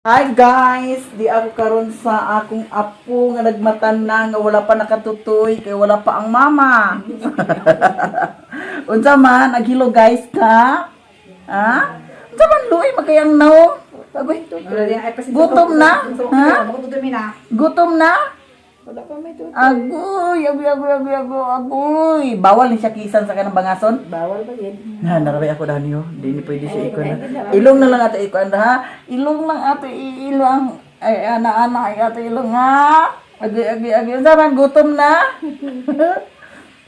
Hi guys, di ako karon sa akong apo nga nagmatan na nga wala pa nakatutoy kay wala pa ang mama. Unsa man, naghilo guys ka? Ha? Unsa man luoy makayang naong? Agoy. Gutom na? Ha? Gutom na? Wala pa may tutoy. Agoy, agoy, agoy, agoy, agoy, agoy. Bawal ni siya kisan sa kanang bangason. Bawal ba yun? Na, narabay ako dani oh. Di ni pwede siya ikuan na. Ilong na lang ate ikuan ha. Ilong lang ate ilong. Ay, ana ana ay ate ilong ha. Agoy, agoy, agoy. Unsa man, gutom na?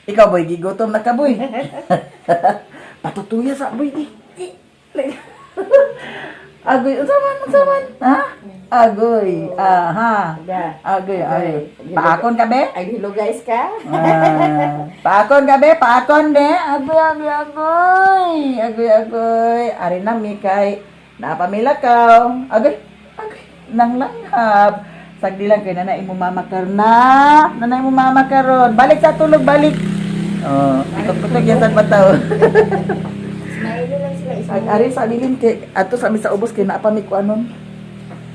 Ikaw boy, gigutom na ka boy. Patutuya sa boy di. Di. Agoy, unsa man, unsa man? Ha? Agoy, aha. Agoy, agoy. Paakon ka be? Ay, hello guys ka? Ah, paakon ka be, paakon be. Agoy, agoy, agoy. Agoy, agoy. Ari na mi kay napamila ka. Agoy, agoy. Nang langhap. Sagdi lang kay nanay mo mama karna. Nanay mo mama karon. Balik sa tulog, balik. Oh, ikutok yan sa bataw. Smile lang sila. Ag ari sa bilin kay ato sa mi sa ubos kay naa pa mi kuanon.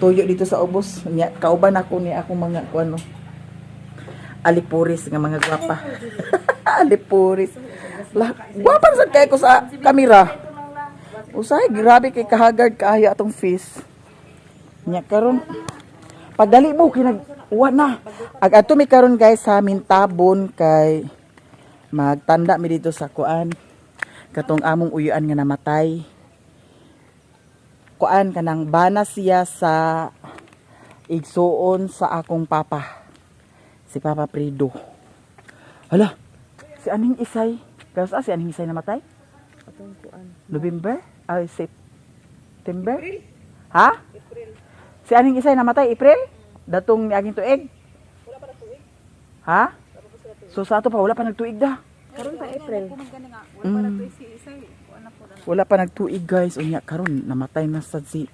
Tuyo dito sa ubos. Nya kauban ako ni akong mga kuano. Alipuris nga mga gwapa. Alipuris. Lah, gwapa na sad kay ko sa kamera. Usay grabe kay kahagard kaayo atong face. Nya karon pagdali mo kay nag uwa na. Ag ato mi karon guys sa Mintabon kay magtanda mi dito sa kuan katong among uyuan nga namatay, kuan kanang bana siya sa igsuon sa akong papa, si Papa Prido. Hala, si aning isay kaso si aning isay namatay November ay September, ha, si aning isay namatay April datong niaging tuig. Wala pa nagtuig, ha? So sa ato pa wala pa nagtuig da. Karon pa April. Wala pa nagtuig guys. Unya karon namatay na sad si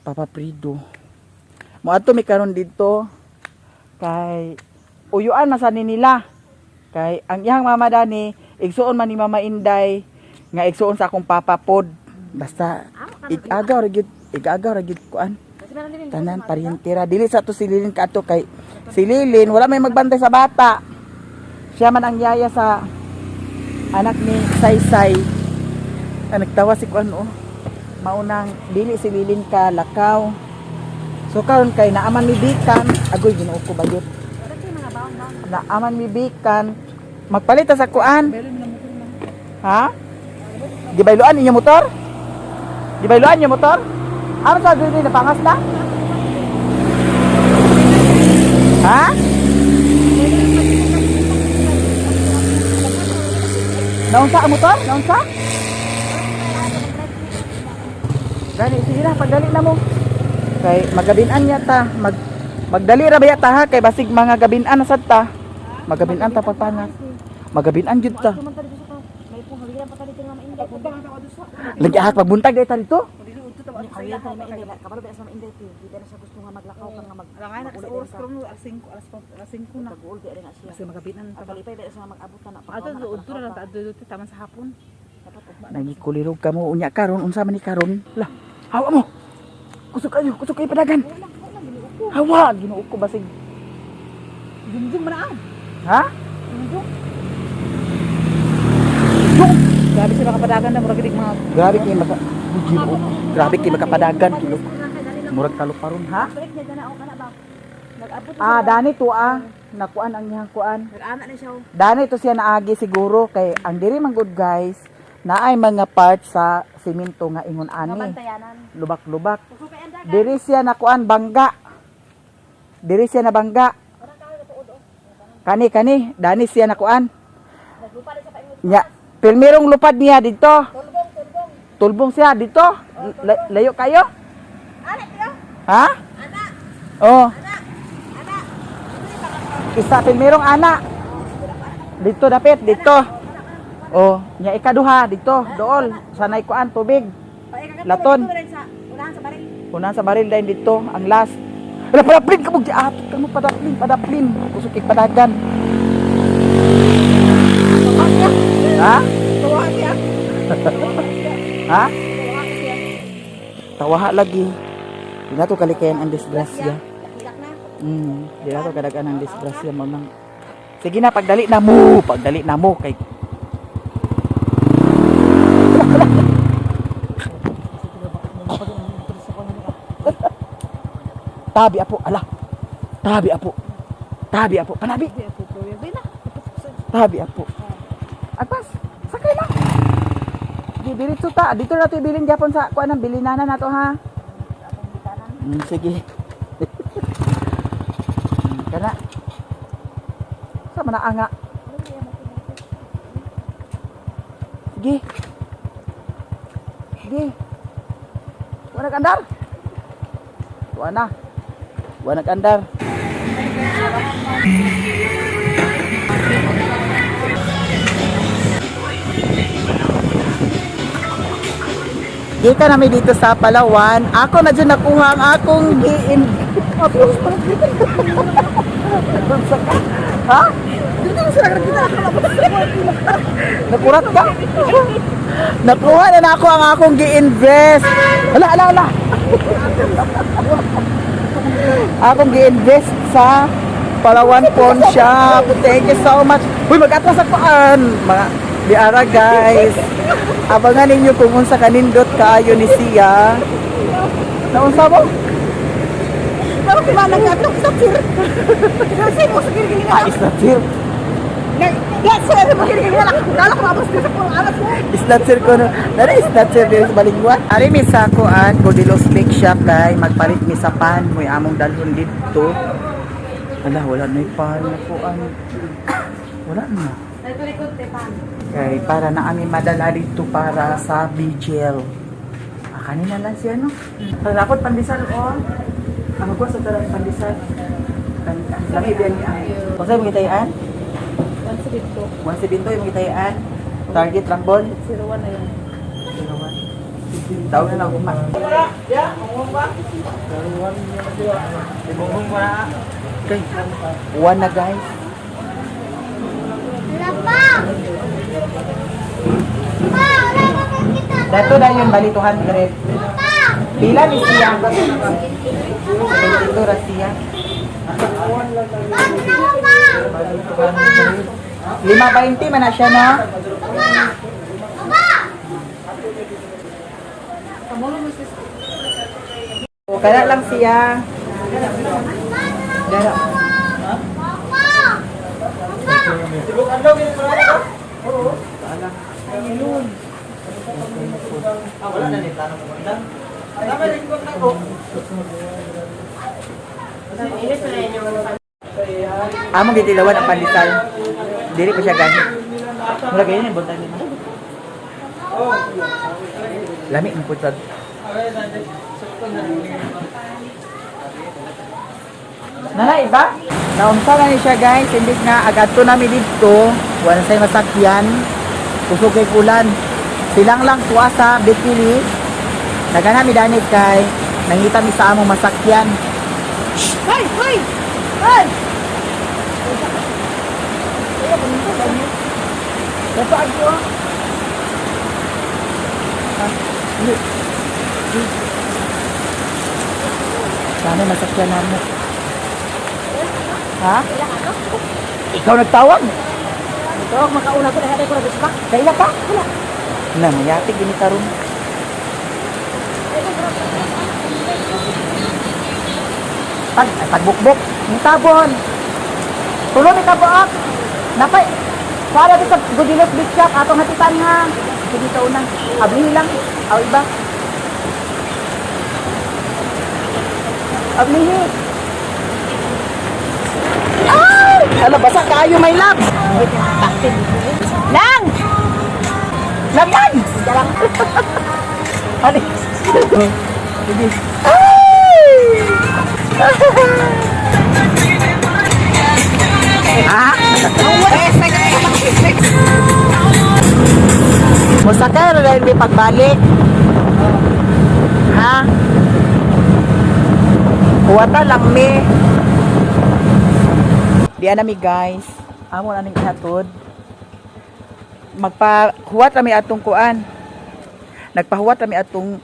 Papa Prido. Moadto mi karon didto kay uyuan man sad ni nila. Kay ang iyang mama dani igsuon man ni Mama Inday nga igsuon sa akong papa pod. Basta igagaw ra gyud, igagaw ra gyud kuan. Tanan paryentera dili sa to si Lilin kaadto kay si Lilin wala may magbantay sa bata. Siya man ang yaya sa anak ni Saysay. Ah, nagtawa si Kuan oh. Maunang dili si Lilin ka lakaw. So karon kay naaman mi bikan, agoy Ginoo ko bayot. Naaman mi bikan. Magpalit ta sa kuan. Ha? Gibayloan inyo motor? Gibayloan inyo motor? Ano sa dili napangas na? Ha? Naunsa ang motor? Naunsa? Gani, sige na, pagdali na mo. Kay magabinan niya ta, magdali ra ba ta ha kay basig mga gabinan na sad ta. Magabinan ta pagpangat. Magabinan jud ta. Lagi ahak pagbuntag dahil ta dito. Nagikulirog ka mo unya karon unsa man ni karon? Lah, hawa mo. Kusog kayo, kusog kayo padagan. Hawa, Ginoo ko basig. Junjung man ang. Ha? Junjung. Yung Grabe sila kapadagan na murag mga grabe kay maka Ginoo. Grabe kay makapadagan kilo. Murag taluparon ha? Balik niya na ako kana ba. Nag-abot Ah, dani to ah. Nakuan ang iyang kuan. Nag-ana na siya. Dani to siya naagi siguro kay ang diri man good guys, naay mga parts sa simento nga ingon ani. Bantayanan. Lubak-lubak. Kusog kay ang dagat. Diri siya nakuan bangga. Diri siya nabangga. Kani kani, dani siya nakuan. Naglupa na siya pa ingon. Nya, pirmirong lupad niya dito. Tulbong, tulbong. Tulbong siya dito. Layo kayo? Ana tiyo. Ha? Ana. Oh, Ana. Ana. isa pirmirong ana. Dito dapit dito. Oh, nya ikaduha dito, dool sanay kuan tubig. Laton. Sa unahan sa baril. Unahan sa baril dahil dito ang last. Wala padaplin ka mo di ato ka mo padaplin, padaplin. Kusog kay padagan. Ha? Tuwa siya. Ha? Tawaha lagi. Di na to kalikayan ang disgrasya. Hilak na. Di na to kadagan ang disgrasya mo nang. Sige na, pagdali na mo, pagdali na mo kay. Tabi apo, ala. Tabi apo. Tabi apo, panabi. Tabi apo. Agpas, sakay lang. Di diretso ta, dito na to ibilin gyapon sa kuan ng bilinana na to, ha. Sige. Kana. Sa man anga. Sige. Sige. Wala kandar. Wala na. Wala kandar. Dito namin dito sa Palawan. Ako na dyan nakuha ang akong giin. Ha? Dito na sila kita ako na. Nakurat ka? Nakuha na na ako ang akong gi-invest. Ala, ala, ala. Akong gi-invest sa Palawan Pawn Shop. Thank you so much. Uy, mag-atras ako an. Mga biara, guys. Abangan ninyo kung unsa kanindot kaayo ni siya. Naunsa mo? Pero di ba nag-atok sa sir? Kasi mo sa girgil Ah, isnatsir. Yes, sir, mo girgil na. Kala ko mabos dito sa alas mo. Isnatsir ko no. Nara isnatsir diri sa Balingwan. Ari mi sa kuan, Godilos Bake Shop kay magpalit mi sa pan mo'y among dalhon didto. Ala, wala na pan na kuan. Wala na. Kay para na ami madala dito para sa BGL. Ah, kanina lang siya, no? Para ako pandesal, oh. Ang ko sa tarang pandesal. Lami biyan niya. Kasi mo gitayan? 172. 172 yung gitayan. Target Rambol. 01 na yun. Tawag na lang uma. Okay. One na, guys. Wala pa! Pa! Wala pa kita! Dato na yun, bali 200. Pa! Pila ni siya? 72 ra siya. Pa! Tinawa pa! 5.20 man na siya na. Pa! Pa! O, kaya lang siya. Dara. Pa! Pa! Among gitilawan ang pandesal. Dili pa siya gani. Mura ganyan yung buntag nila. Lami ang putag. Nana, iba? Naunsa na ni siya, guys, imbis nga agadto nami didto, wala say masakyan, kusog kay ulan. Silang lang tuwa sa Bikini. Nagana mi danit kay nangita mi sa among masakyan. Hoy, hoy. Hoy. Basta agyo. Sana masakyan namo. Ha? Ikaw nagtawag? Ito, makauna ko na ko na gusto. Kaila ka? Wala. Na, mayati gini karon. Pag pagbukbok, ni tabon. Tulo ni kabuok. Napay para di sa Goodilot Beach Shop atong hatitan nga. Sige ka una. Abli lang. Aw iba. Ablihi. Ay! Ala, basa kaayo, my love. Lang! Laban! Ano? Sige. Ay! Ah? Musakay ra dahil may pagbalik. Ha? Huwata lang mi. Di na mi, guys. Amo na ning ihatod. Magpahuwat rami atong kuan. Nagpahuwat rami atong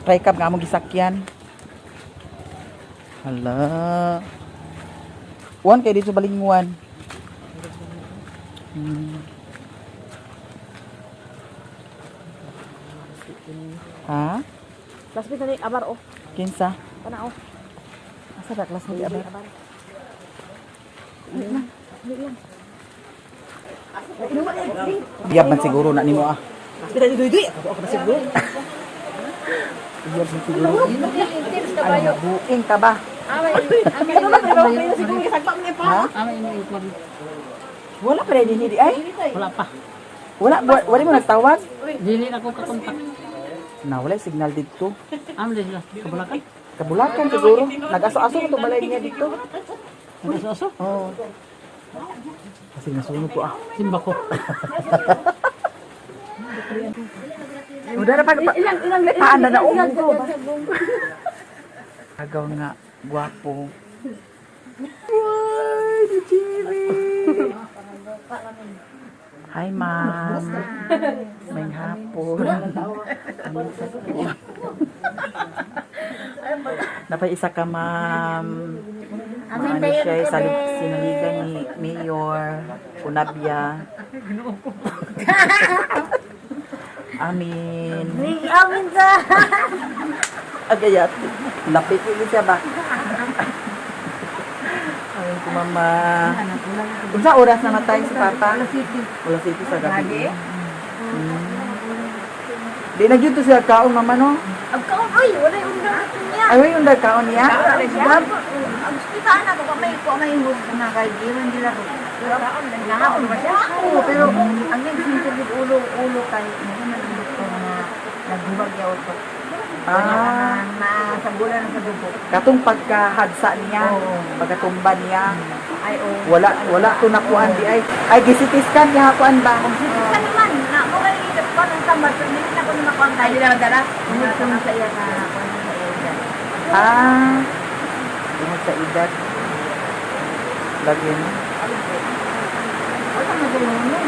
tricab nga among gisakyan. Hala. Uwan kay dito balingwan. Ha? Classmate na ni Abar oh. Kinsa? Kana oh. Asa ba classmate Abar? Iyab man siguro na nimo ah. Classmate na ni Duy Duy. Ako ako na siguro. Iyab man siguro. Ay, nabuing ka ba? Ano man pero siguro kasagpa mo ni pa. Ha? Wala pa rin hindi ay. Wala pa. Wala, wala, wala mo nagtawag? Dili na ako kakontak. Na, wala signal dito. Am dili sila. Kabulakan. Kabulakan siguro. Nag-aso-aso na to balay niya dito. Nagaso-aso. Oo. Kasi nasunog ko ah. Simba ko. Udah na pa. Ilang ilang Paan na na Agaw nga, gwapo. Ay, si Jimmy! Hi, ma'am. May hapon. Ano sa Napay isa ka, ma'am. Ano siya, sinaligan ni Mayor Unabia. Amin. Amin sa. Agayat. Lapit yun siya ba? Ayun ko, mama. Unsa oras namatay si Papa? Wala city sa gabi. Di na gyud to siya kaon, mama, no? Ang kaon, oy, wala yung undang niya. Ay, wala yung kaon niya? Ang kita na ko may ko may hug na kay giman dila ko. Pero kaon ba siya? Oo, pero ang yung sinto ulo ulo kay hindi man ang doktor na naghubag yaw to. Ah, Na sa bulan sa dugo. katong pagkahadsa niya, pagkatumba niya, Ay oo. wala wala to nakuan di ay. Ay gisitiskan niya kuan ba? Sa naman, na mo kay ko nang tambal pero dili na ko ni makuan Ay dila dala. Tungod ko sa iya ka kuan sa iya. Ah. Tungod sa edad. Lagi no. Wala man gulong.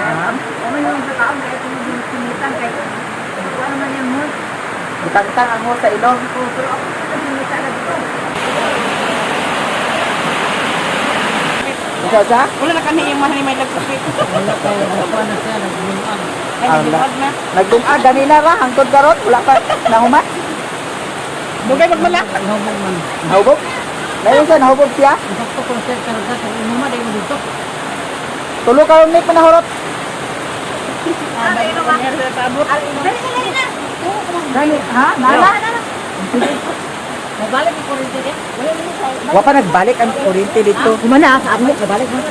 Ah. O may yung sa taon kay itong sinitan kay wala man yung mo. Gitangtang ang sa ilong. Oo, pero ako sa sinita na dito. Ikaw sa? Wala na kami yung mahal ni may lagsakit. Wala pa. Wala na siya. Nagbungan. Ay, nagluwag na. Nagdungag ganina ra hangtod karon wala pa nahuman. Dugay magmala. Nahubog man. Nahubog? Nayon siya nahubog siya. Ang sakto ko siya. Karga sa inuma. Dahil mo dito. Tulo karon ni panahurot. Dali na. Gani ha? Nana? Nabalik ko rin dito. Wa pa nagbalik ang kuryente dito. Kumana sa amo, kabalik na.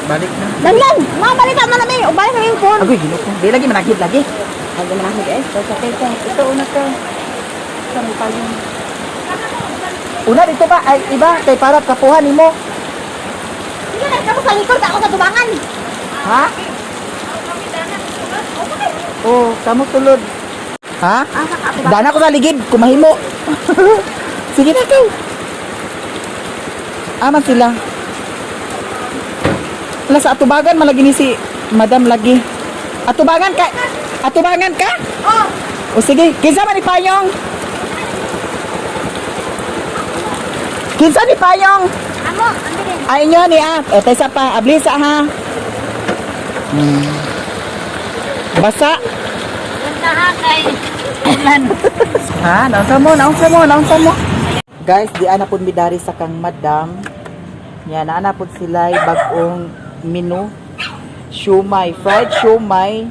Balik na. Danglan, mabalita man nami, ubalik na yung phone. Agoy ginoo ko. Di lagi managid lagi. Ay, manahig eh. So, sa kay ito una ka. Sa may payong. Una dito ba ay iba kay para kapuhan nimo. Sige na, kamo sa likod, ako sa tubangan. Ha? Oh, kamo tulod. Ha? Dana ko sa ligid, kumahimo. Sige na kay. Aman sila. Wala sa atubagan malagi ni si Madam lagi. Atubangan ka. Atubangan ka? Oh. O sige, kinsa man ni Payong? Kinsa ni Payong? Amo, andi. Ay inyo ni ah. O taysa pa, ablisa ha. Basa. Ganda ha kay. Ha, naunsa mo, naunsa mo, naunsa mo. Guys, di ana pud midari sa kang madam. Nya naa na pud sila bag-ong menu. Siomai, fried siomai.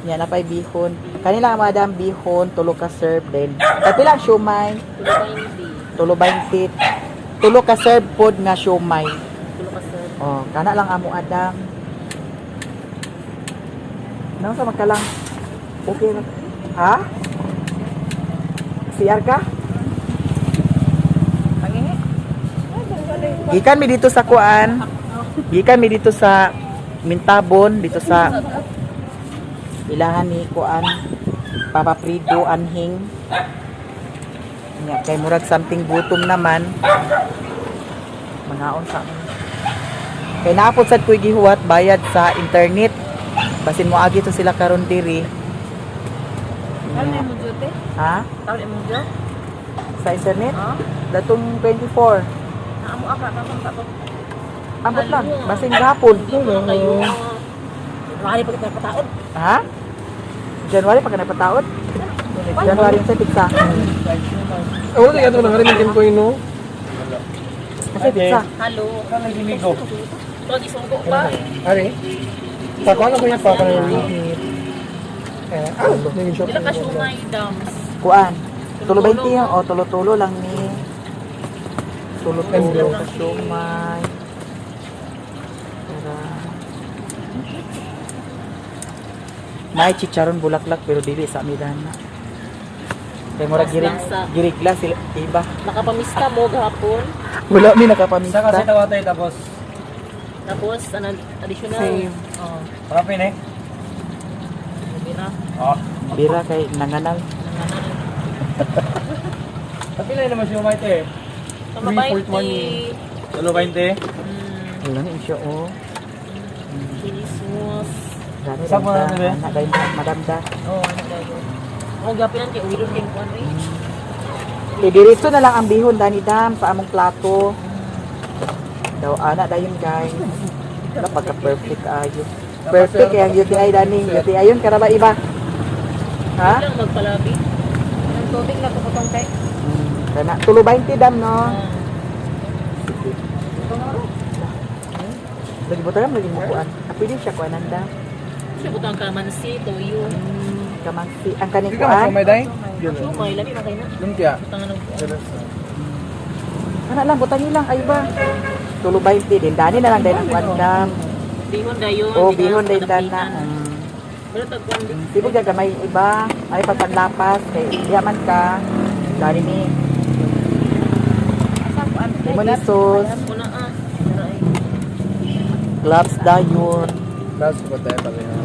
Nya na pay bihon. Kanila ang madam bihon, tulo ka serve then. Kapila ang siomai? Tulo 20. Tulo ka serve pod nga siomai. Tulo ka sir. Oh, kana lang amo Adam. Naunsa magkalang? Okay na. Ha? CR ka? Gikan mi dito sa kuan. Gikan mi dito sa Mintabon, dito sa ilahan ni kuan Papa Prido Anhing. Nya kay murag something gutom naman. Mangaon sa amin. Kay naapod sad ko'y gihuwat bayad sa internet. Basin mo agi to sila karon diri. Taon mo jute? Ha? Taon mo jo? Sa internet? Datong 24. Amo aka ka ka ka. Ambot lang. Basing gapon. Kayo. Marami pa kita pataon. Ha? January pa ka napataot? January sa pizza. Oo, oh, ito na rin ko no. Kasi pizza. Halo. Kan nagliligo. Ito, isugo pa. Ari. Pakuha na ko yan pa para Eh, ah, naging shop. Pila ka siomay, dams. Kuan. Tulo 20 yung o tulo-tulo lang ni. Tulo-tulo ka siomay. Tara. May chicharon bulaklak pero dili sa amidana. Kay murag girig, Lasa. girigla sila iba. Nakapamista mo gahapon. Wala mi Isa kasi nakapamista. tawa tayo tapos. Tapos, ano, additional. Same. Oh, Parapin eh. bira. Oh. Bira kay nanganal. Nanganan. Kapila naman siya umay eh. Tama 20. Tulo 20. Wala ni siya oh. Chili sauce. Dami Sa mga damda. ano ba? Anak dahil madamda. Oo, ano dayo. Ako gapin lang kay uwi rin kay kuan eh. Eh, diretso na lang ang bihon, Dani Dam, sa among plato. Daw, ana dayon guys. Wala pagka-perfect ayo. Perfect kay ang UTI, Dani. UTI yun, karaba iba. Ha? Lang magpalabi. Ang tubig na puputong kay. Kana, tulo 20 dam, no? Sige. Lagi mo tayo, lagi mo kuan. Ah, pwede siya kuanan dam. Siya butang kalamansi, toyo. Kamansi. Ang kaning Hindi ka kuan. masumay day? Siomay, lami man kayo na. Lumpia. Butang ano. Ana lang, butangin lang, ay ba? Tulo 20 din. Dani na lang dahil ang kuan dam. Bihon dayon. O, bihon din dan na. Pero tag kuan din. Sibog ka gamay iba, ay pagpanlapas, kay diyaman ka, dali ni, lemon sauce, Una ah. gloves dayon. Last ko tayo pala yun.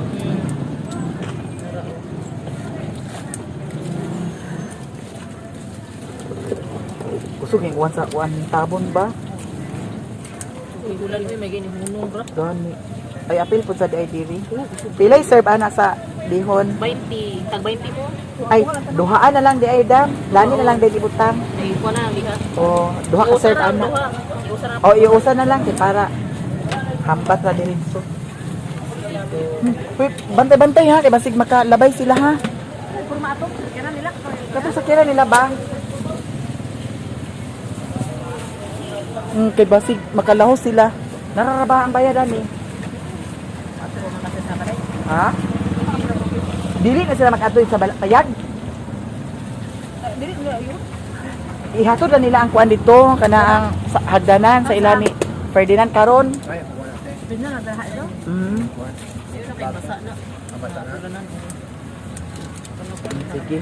Kusog yung uwan sa uwan tabon ba? Uy, ulan mo may gani hunong ra. Gani. Ay apil po sa di diri. Pilay serve ana sa bihon. 20, tag 20 mo. Ay, duhaan na lang di ay dam. Lani na lang di ibutang. Ay, kuan na liha. O, duha ka serve ana. Iusa na. O, iusa na lang kay para hampat ra diretso. Uy, bantay-bantay ha, kay basig makalabay sila ha. Kurma ato, kira nila. Kato sa kira nila ba? Kay basig makalaho sila. Nararaba ang bayad ani. Ha? Dili na sila makadtoy sa payag. Dili nila yun. Ihatod na nila ang kuan dito kana ang sa, hagdanan sa ilani Ferdinand karon. Ay, ako wala tayo. Pwede na nagdaha ito. Ayun na kay basa na. Basa na. Sige.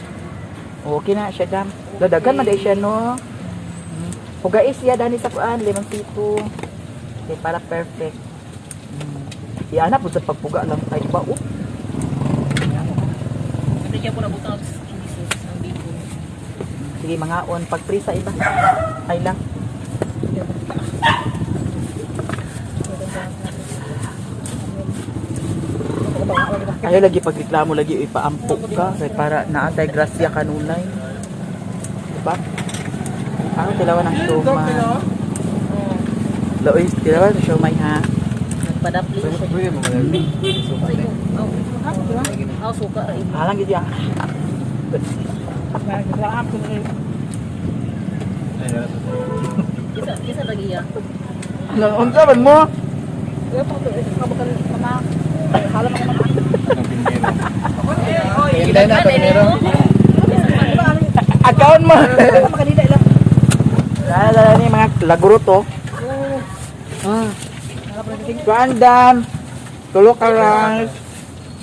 Okay na siya dam. Dadagan man dai siya no. Hugais siya dani sa kuan limang sito. Okay, para perfect. Iana po sa pagpuga lang ay ba oh. Hindi kaya po nabutang ang chili sauce ang bihon. Sige mga on pagprisa iba. Ay lang. Ayaw lagi pagreklamo lagi ipaampok ka kay para naatay grasya kanunay. Diba? Ako tilawan ng siomay. Laoy, tilawan ng siomay ha. Nagpadapli siya. Pwede mo ba? Aw, suka ra ibo. Halang gid ya. Isa isa lagi ya. Ano unsa man mo? Hintay na primero. Account mo. Lala lala ni mga laguro to. Kuandam. Tulo ka rice.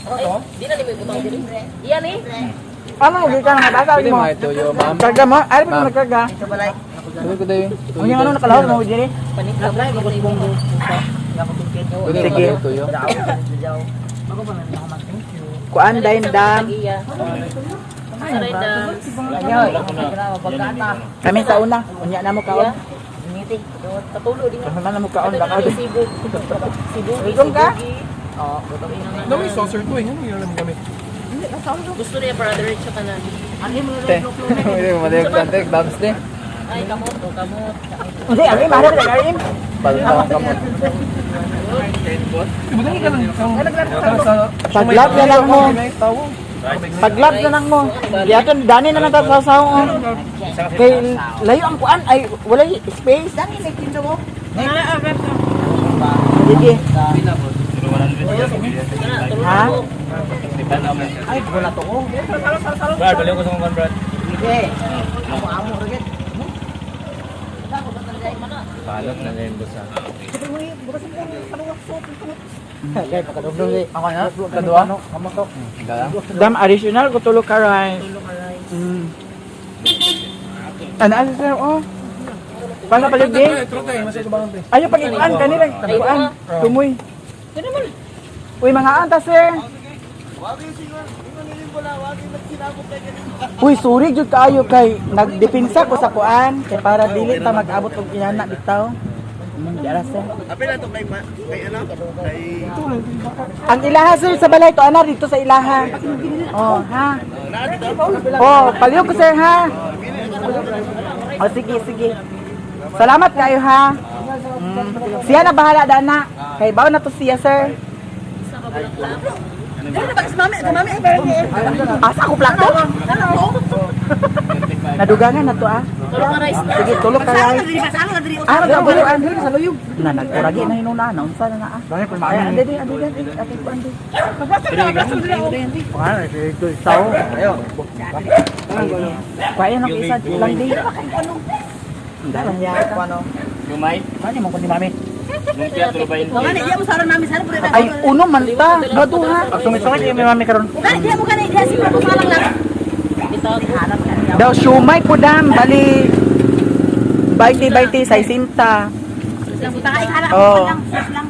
Ay, di na ni may butang diri. Iyan eh. Ano gi ka nga basal Pwede mo? mo ito yo, ma'am. Karga mo? Ay, mo nagkarga. Pwede ko tayo. Ang yung ano nakalahod mo diri? Panit ka ba ko. Pwede mo Sige. ito yo. Kuan dayon dam. Saray dam. Kami sa una. Unya na mo kaon. Katulo din. Kami na mo kaon Ito baka. na sibo. Sibo. Gutom ka? Oo, Dami saucer to eh. Ano yung alam kami? Gusto niya para diretso ka na. Te. Hindi mo madayag kante, babs te. Ay, kamot o kamot. Hindi, arim, arim, arim. Palta kamot. Paglap na lang mo. Paglap na lang mo. Yaton, dani na lang ta sa saong. Oh. Kay layo ang kuan ay walay space. Dani may kindo mo. Sige. Ha? Ay, wala to ko. Brad, baliw ko sa kong Brad. Sige. Palot na rin sa. Okay, pagkadugdog eh. Ako na? Kadua? Kamo to. Dam additional ko tulo ka rice. Ano ano sir oh? Paano paligid? Ayaw pag ikuan kanila kuan tumoy. Uy mga anta sir. Uy, sorry jud kaayo kay nagdepensa ko sa kuan kay para dili ta mag-abot og inana bitaw. Di ara sir. Ang ilaha sir sa balay to ana dito sa ilaha. Oh, ha. Oh, palihog ko sir ha. Oh, sige, sige. Salamat kayo ha. Siya na bahala dana. Kay bawo na to siya sir. Dani ba kasi mami, mami ay barang eh. Asa ko plato? Nadugangan na to ah. Tulog ka rice. Sige, tulog ka Saan rice. na diri ba? Saan na diri? Ah, nagabuluan diri sa luyog. Na nagkuragi na hinuna na unsa na na ah. Ay, ande di, ande di, ate ko ande. Kaya na isa lang di. Dalan ya. Lumay? Ano mo kundi mami? Lumpia, tulo ba yun? Mami, diya mo saron mami, saron pud. Ay, uno man ta, gaduha. Sungit-sungit yung mami karon. Gani diya mo gani diya si Papo salang lang. Daw siomay po dam, bali 20 20 60. Lang buta ay hala Oh. lang, sus lang.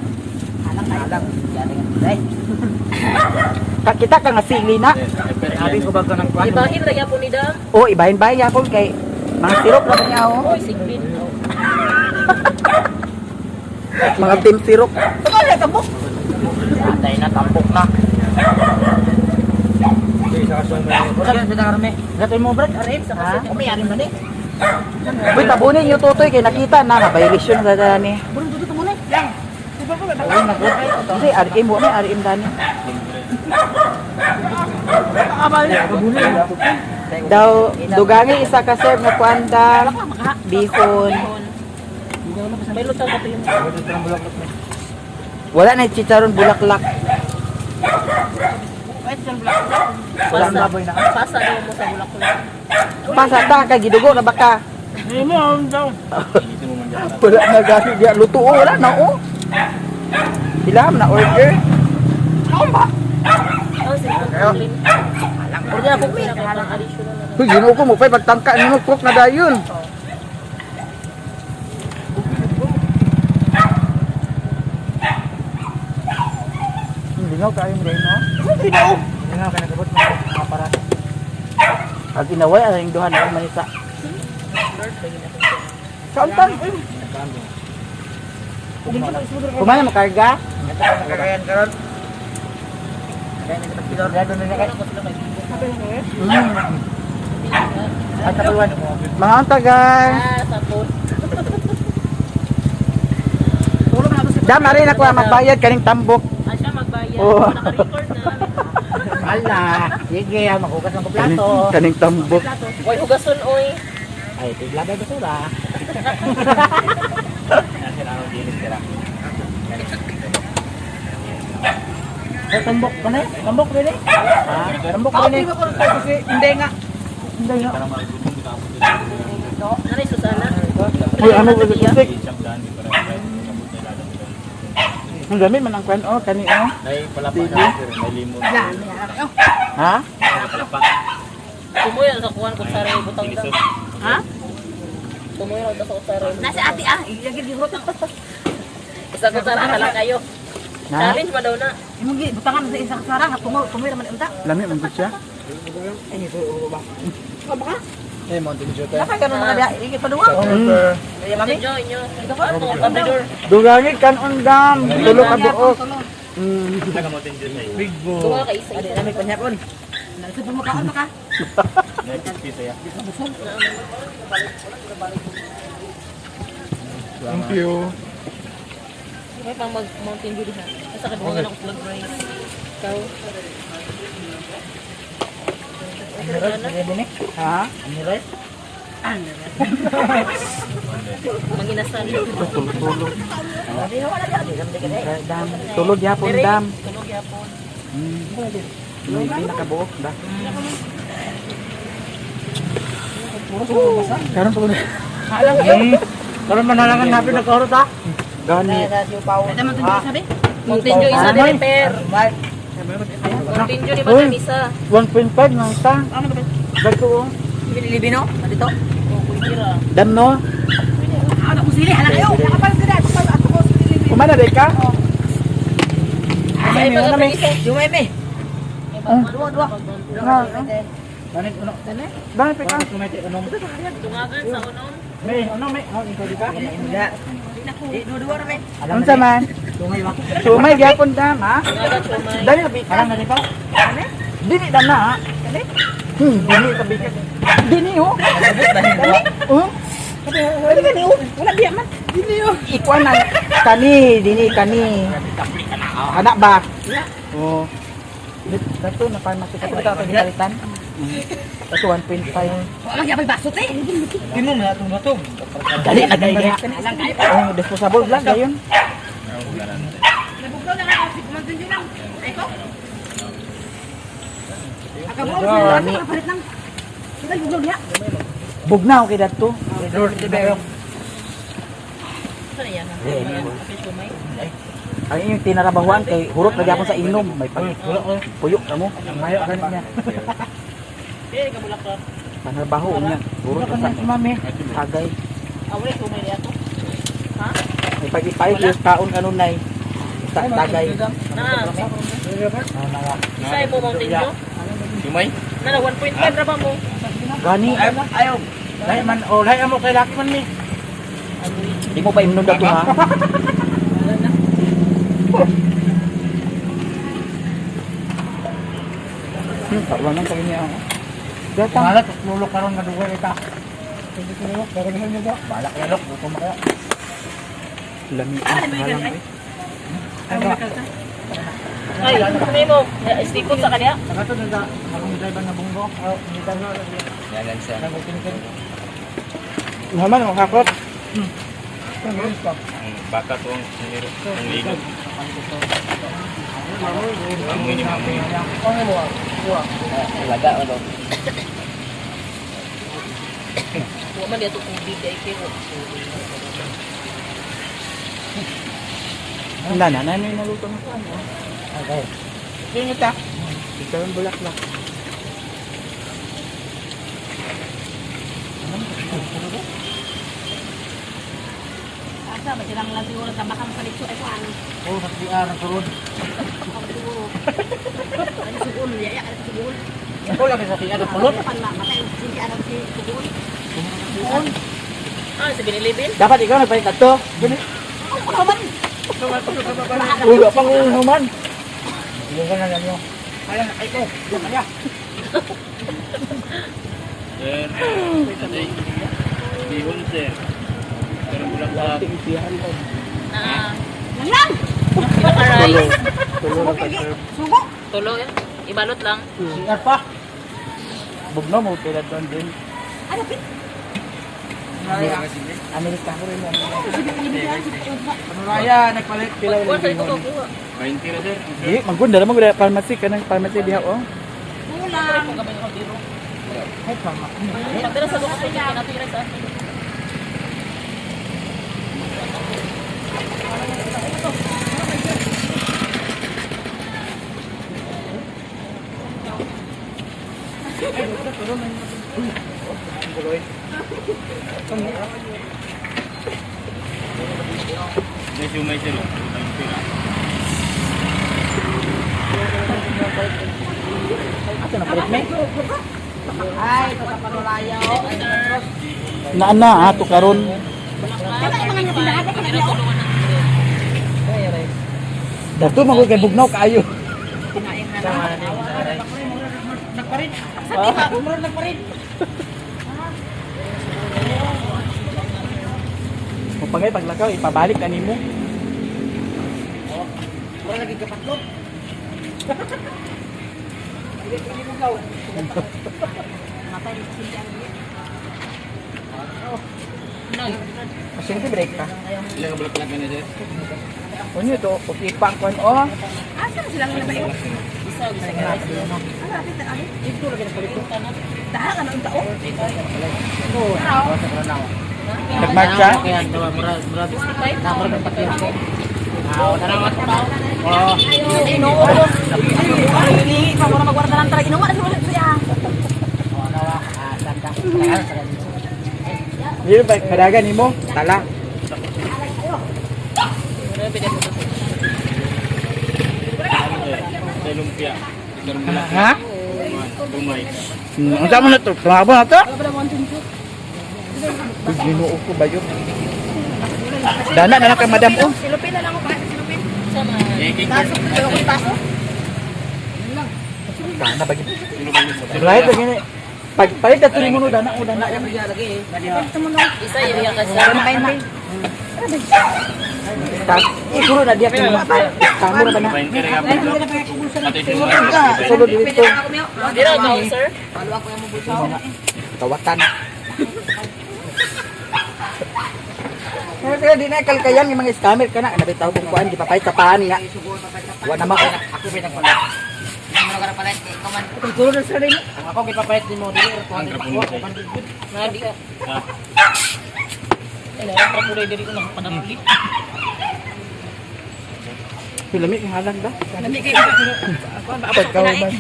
Kakita ka nga sili na. Sabi ko bago ng kwan. Ibahin ra yapon ni Dam. Oh, ibahin-bahin yapon kay mga sirop na niya oh. Oy, sigbin. Mga team sirop. Atay na, tampok na. Gatoy mo, Brad. Arim, sa kasi. Umi, arim na ni. Uy, tabunin yung tutoy kay nakita na nga violation sa dani. Burung tutu mo na. Hindi, RM wa may RM dani. Daw dugangi isa ka serve nga kuan dam, bihon. May lutang ka yung Wala na chicharon bulaklak. pasa. Pasa daw mo sa bulaklak. Pasa ta kay gidugo na baka. Wala na gani diya luto oh, wala na oh. Sila na order. Oh, sige. Order ako ko pang additional na. Uy, Ginoo ko mo pay pagtangka nimo cook na dayon. Lingaw kayo mo rin, no? Lingaw ka nagabot mo. Mga para. Pag inaway, ang ring duha na manisa. Kauntan. Kumana mo karga? Kakayan karon. At tapuan. Mga anta guys. Ah, tapos. Dam, ari na ko ah, magbayad kaning tambok. Ah, siya magbayad. Oo. Naka-record na. Ala. Sige, ah, maghugas ng plato. Kaning tambok. Oy, hugason oy. Ay, tigla ba basura? Ay, tambok ka na eh. Tambok rin eh. Ha? Tambok rin eh. Hindi nga. Hindi nga. Nanay Susana. Uy, ano ba kusik? Ang dami man ang kwan oh, kani oh. May palapa na, sir. May limon. Ha? Palapa. Tumoy ang sa kuwan kutsara yung butang daw. Tinisod. Ha? Tumoy ang sa kutsara. Nasa ate ah, ilagay gihurot. Isa kutsara na lang kayo. Na? Challenge ba daw na? Imong gi butangan sa isang sara, tungo tumoy raman unta. Lami man gud siya. Eh, Mountain Dew tayo. Naka ganun mga diha, igit pa duwa. Mami? Joy nyo. Pabidor. Dugangit kan undam, tulo ka buok. Taga Mountain Dew tayo. Tunga ka isa-isa. May panyapon. Sa pamakaon ka. May 50 siya. Thank you. May pang mag Mountain Dew diha. Asa ka duha ako plug rice. Ikaw. Ha? Manginasan. Tulog. Dam. Tulog yapon dam. Tulog yapon. Hindi nakabuok ba? Karon pa ko na. Karon manalangan natin nagkaurot ha. Gani. Mountain Dew isa diri per. Mountain Dew ni Madam isa. 1.5 nang isa. Dagko oh. Binilibino? Dito? Oh, pwede ra. Dam no? Ano ko sili? Hala kayo. Nakapal sila. Ato ko sili. Kumana day ka? Ay, Ay, may isa. Dumay me. Dua, dua. Ganit uno. Dami pa ka. Tumete unom. Tungagan sa unon. May unom may. Oh, ikaw di ka? Di dua-dua na me. Unsa man? Tungay ba? Sumay gyapon dam ha? Tungagan sumay. Dali ka bikas. Alam na di pa? Dili dam na ha? Dili ka bikas. Dili oh. Oh. Wala gani oh. Wala biya man. Dili oh. Ikuan na kani, dini kani. Anak ba? Oh. Dato na pharmacy ka ito palitan. Ito 1.5. Wala gyapon baso te. Di mo na itong batong. Dali na gaya. Oh, disposable lang gayon. Nabugnaw na nga ako. Mountain Dew lang. Ay ko. Akabuo sa Lami. kapalit lang. Kita bugnaw diha. Bugnaw kay dato. Saan yan? Kapil sumay. Ang inyong tinarabahuan kay hurot na gyapon sa inom, may pag puyok ka mo. Mayo ganit niya. Pili ka bulaklak. Panrabaho niya. Hurot ka sa Mami. tagay. Ah, wala sumay niya to. Ha? May pag-ipalit yung kaon kanunay. Sa tagay. Na. Isa mo Mountain Dew? Sumay? Na na 1.5 ra ba mo? Gani. Ayaw. Lahi man oh, lahi amo kay laki man mi. Di mo pa imnon dato ha. Parang lang niya ako. Gata. Malat lulo karon nga dugay kita. Balak lalok gutom kaya. Lami ang halang. Eh. Ay, may mo stikon sa kanya. Saka to na akong driver na bunggo. Oh, ni driver. Yalan siya. Naman ang hakot. Ang baka to ang siniro. Ang ligo. Amoy ni amoy. Laga ano. Wa man dito tubig kay kay. Wala na, nanay naluto ng kuan. Okay. Sino ta? Ikaw ang bulaklak. Asa ba silang lang siguro sa baka mapalit ay kuan. Oh, sa PR ang sulod. Ano sugon ya ya sugon. Ako lang sa PR ang sulod. Pan matay sige anak si sugon. Ah, sa binilibin. Dapat ikaw nagpalit ato. Ulo pang ulo man. Yung ka na lang yo. Kaya na kay ko. Kaya. Sir. Tatay. Bihon sir. Pero bulaklak. Na. Lang. Pila ka rice. Sugo. Tulo eh. Ibalot lang. CR pa. Bugno mo pila doon din. Ano pit? Amerika ko rin mo. Panulaya nagpalit Pila Kuha ulit sa ito bihon. kuha. 20 ra sir. Di, magunda naman gud pharmacy kanang pharmacy diha oh. Kulang. Kung gamay ko biro. Ay, tama. Pagdala sa duka sa nato yung rice ato. May sumay sir. 20 ra. Asa na palit me? Ay, sa panulaya oh. Na na ato karon. Kaya mga nga tindahan ka Pero tulungan ng Dato man kay bugnaw kaayo. Nagparit. Sa di ba? Murag nagparit. Kung pagay paglakaw ipabalik na nimo. Murag lagi kapatlog. Pasyente break ka. Ilang ka bulaklak na sir? Unyo to, okay pa ang kuan oh. Asa na sila nga ba yun? Isa, isa ka rice. Ano rapit na ali? Dito lagi nagpalit. Taha ka na ang tao. Nagmarcha? Kaya murag murag murag nagpatlog. Ay, no. Ay, hindi pa mo na magwarda lang talaga. Inuwa na sila siya. Dili ba kadagan nimo? Tala. Ano sir? Sa lumpia. Isang bulaklak. Ha? Dumay. Unsa man na to? Tumabo na to? Uy, Ginoo ko ba yun? Dana na lang kay madam oh. Silupin na lang ako kahit silupin. Sama. Eh, king Taso, pero kung taso. Dana ba gid? Right ba gini? Pag palit na tuloy mo no dana o dana yan. Isa yun yung kasama. Tas siguro na diya kay Tamo ra ba na? 20 rin ka. Ate siumay. Sulod dito. Dira ka, sir? Kawatan. Pero sila di na kalkayan yung mga scammer ka na. Nabitaw kong kuan, di papay kapaan nga. Wa na mao. Ako ba nagpalit? Ano ka palit? Ikaw man. Turo na sila din. Ang ako gipapalit nimo dili or Ang trapuno sir. Mga di ka. Ha? Ay, nakakulay diri ko nakapanapuli. Lami kang halang ba? Lami kayo. Pagkauban.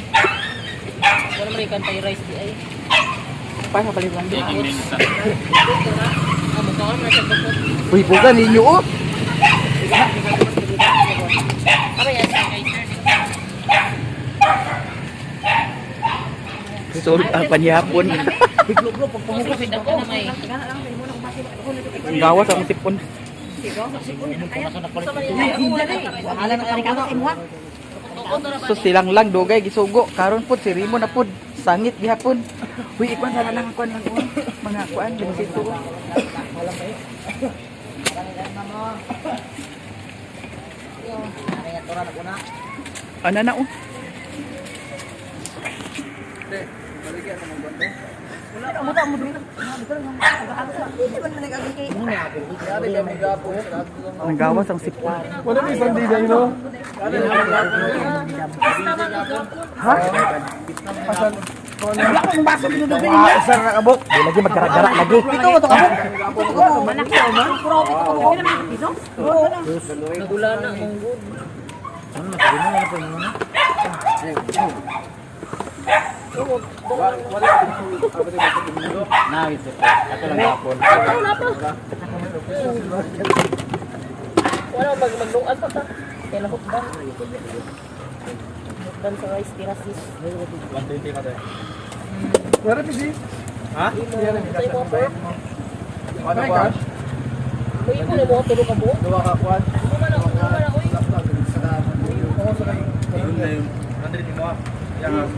Wala man ikan tayo rice di ay. Pa sa palit lang. Eh, king din isa. Ah, mukha ka man siya bukod. Uy, buga ninyo oh. Apa yan sir kay sir? Sulod ang panyapon. Pagpangubos ako na may. Ang gawas ang sipon. So silang lang dugay gisugo karon pud si Rimo na pud sangit gihapon. Uy, ikuan sana lang kuan lang oh. Mga kuan binisito. Ana na oh. Ang gawas ang sipon. Wala may isang dida yun, no? Ha? Wala akong baso pinudugin niya. Isa na kabok. Di lagi magkara-gara lagi. Ito mo to kabok. Nagula na mong good. Wala mag maglungan pa ta. Kaya lahok ba? Hukdan sa rice tirasis. 120 ka tayo. Wala pisi. Ha? Sa imo pork. Ano ba? Uy, ko na mo tulo ka buo. Duwa ka kuan. Ano man ako, ano man ako. Yun na yun. 100 mo ah. Yan.